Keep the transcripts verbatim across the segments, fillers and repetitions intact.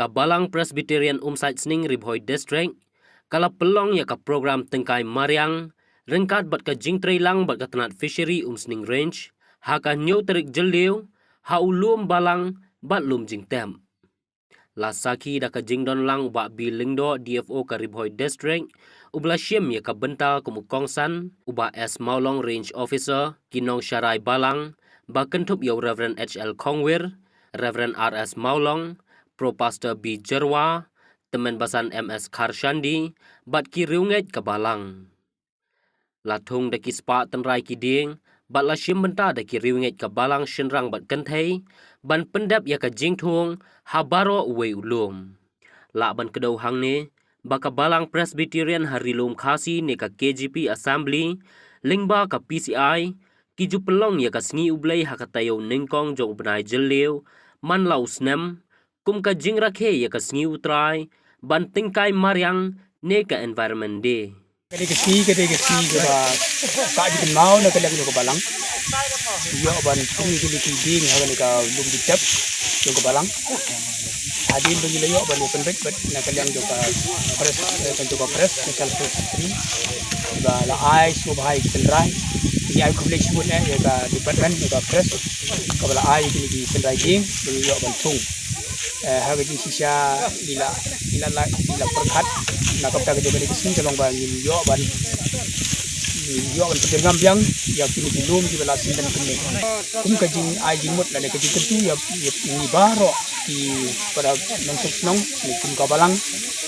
Ka Balang Presbyterian Umsait Sning Ri Bhoi District ka la pynlong ïa ka program tyngkai mariang ryngkat bad ka jingtrei lang bad ka tnat Fishery Umsning Range ha ka hynñiew tarik Jylliew ha u lum Balang bad lum jingtep. La sakhi da ka jingdon lang u Bah B. Lyngdoh, D F O ka Ri Bhoi District, uba la shim ïa ka bynta kum u kongsan, u Bah S. Mawlong, Range Officer, ki nongsharai Balang, ba kynthup ïa u Reverend H L Khongwir, Reverend R S Mawlong, Pro Pastor B. Jyrwa, Tymmen Basan M S Kharshandi, bad ki riewngeit ka Balang. La thung da ki spah tynrai ki dieng bad la shim bynta da ki riewngeit ka Balang shynrang bad kynthei ban pyndep ïa ka jingthung ha baroh uwei u lum. Lah ban kdew hangne ba ka Balang Presbyterian ha Ri Lum Khasi ne ka K J P Assembly lyngba ka P C I ki ju pynlong ïa ka sngi U Blei ha ka taïew nyngkong jong u bnai Jylliew man la u snem kum ka jingrakhe ïa ka sngi U Trai ban tyngkai mariang ne ka Environment Day. Ka dei ka sngi, ka dei ka sngi kaba ka ju kynmaw na ka liang jong ka Balang. Ïoh ban thung ïa kine ki dieng ha kane ka lum jingtep jong ka Balang. Hadien ba ngi la ïoh ban ïa pynbeit bad na ka liang jong ka press, eh, ka jong ka press, ka Channel Press Three, ba la ai sngewbha ïa ki tynrai. Ngi ai khublei shibun eh ïa ka department, ïa ka press, kaba la ai ïa kine ki tynrai dieng ba ngi ïoh ban thung. Eh, ha ka jingshisha ngi la, ngi la, ngi la pyrkhat na ka bynta ka jong kane ka sngi ka long ba ngin ïoh ban, ngin ïoh ban pynjyrngam biang ïa kine ki lum kiba la sngewdon kumne. Kum ka jingai jingmut lane ka jingkyntu ïa, ïa ngi baroh ki para nongshong shnong ne kum ka Balang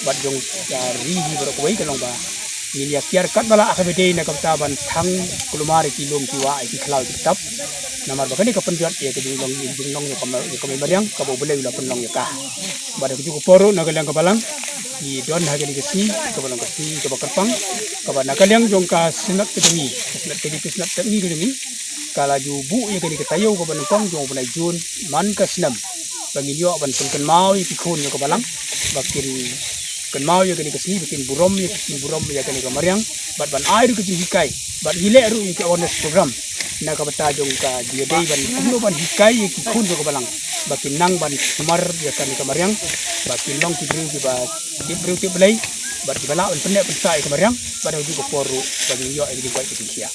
bad jong ka ri hi baroh kawei ka long ba ngin ïa kiar katba lah ha kaba dei na ka bynta ban thang kulmar ïa ki lum ki wah ïa ki khlaw ïa ki btap. Namar ba kane ka pynjot ïa ka jinglong, jinglong ïa ka ma-, ïa ka mariang kaba U Blei u la pynlong ïa ka. Bad ha kajuh ka por ruh na ka liang ka Balang ngi don ha kane ka sngi kaba long ka sngi kaba kyrpang, kaba na ka liang jong ka Synod ka jong ngi, ka Synod ka jong ngi, ka Synod ka jong ngi ka la ju buh ïa kane ka taïew kaba nyngkong jong u bnai Jun man ka snem ba ngin ïoh ban pynkynmaw ïa ki khun jong ka Balang ba kin kynmaw ïa kane ka sngi, ba kin burom ïa, kin burom ïa kane ka mariang bad ban ai ruh ka jinghikai bad ngi leh ruh ïa ka awareness program na ka bynta jong ka jingïadei ban kumno ban hikai ïa ki khun jong ka Balang ba kin nang ban sumar ïa kane ka mariang ba kin long ki briew kiba tip briew tip Blei bad kiba lah ban pynneh pynsah ïa ka mariang bad ha kajuh ka por ruh ba ngin ïoh ïa ka jingkoit ka jingkhiah.